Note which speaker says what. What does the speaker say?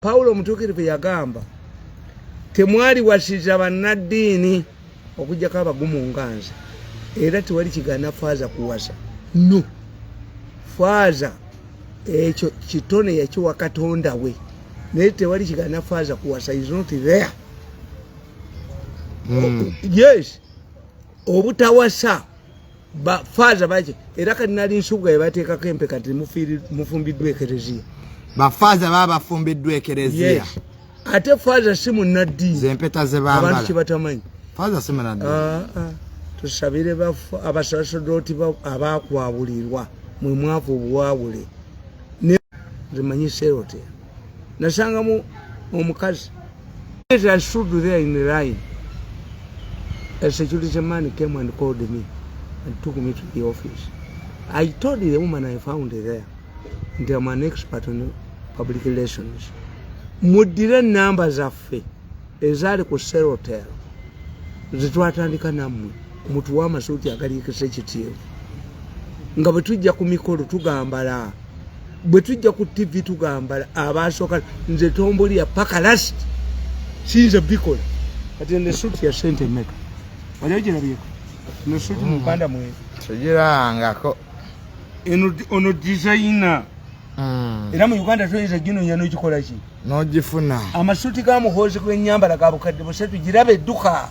Speaker 1: Pawulo omutuukirivu yagamba, temwaliwasiza bannaddiini okuggyako abagumu nga nze. Era tewali kigaana faaza kuwasa. No, faaza ekyo kitone yakiwa Katonda we, naye tewali kigaana faaza kuwasa. Is not there. Yes, obutawasa ba faaza baki era kati nali Nsubuga yebateekako empeka nti mufumbiddwa ekereziya.
Speaker 2: Bafaaza baba bafumbiddwa ekereziya.
Speaker 1: Yes. Ate faaza si munnaddiini.
Speaker 2: Zempeta ze
Speaker 1: abantu
Speaker 2: bambala.
Speaker 1: Kyebatamanyi.
Speaker 2: Faaza si munnaddiini.
Speaker 1: Ah, ah. Tusabire abasasodooti abakwawulirwa mwe mwavu obuwawule. Nze serote nasangamu omukazi. I stood there in the line. A security man came and called me and took me to the office. I told the woman I found there nti I'm an expert on public relations. Muddire enamba zaffe ezaali ku Serotel zetwatandika nammwe, mutuwe amasuuti agaliikisa ekitiivu nga bwe tujja ku mikolo tugambala, bwe tujja ku TV tugambala. Abasooka nze tombulira paka last siyinza bikola. Kati eno esuuti ya sente meka? Wali ogirabyeko eno suuti mu Uganda mwe?
Speaker 2: Tugirangako.
Speaker 1: Eno ono designer. Era mu Uganda toyinza ginonya n'ogikola ki?
Speaker 2: N'ogifuna.
Speaker 1: Amasuuti ga Muhoozi gwenyambala ga bukadde 300. Giraba edduka.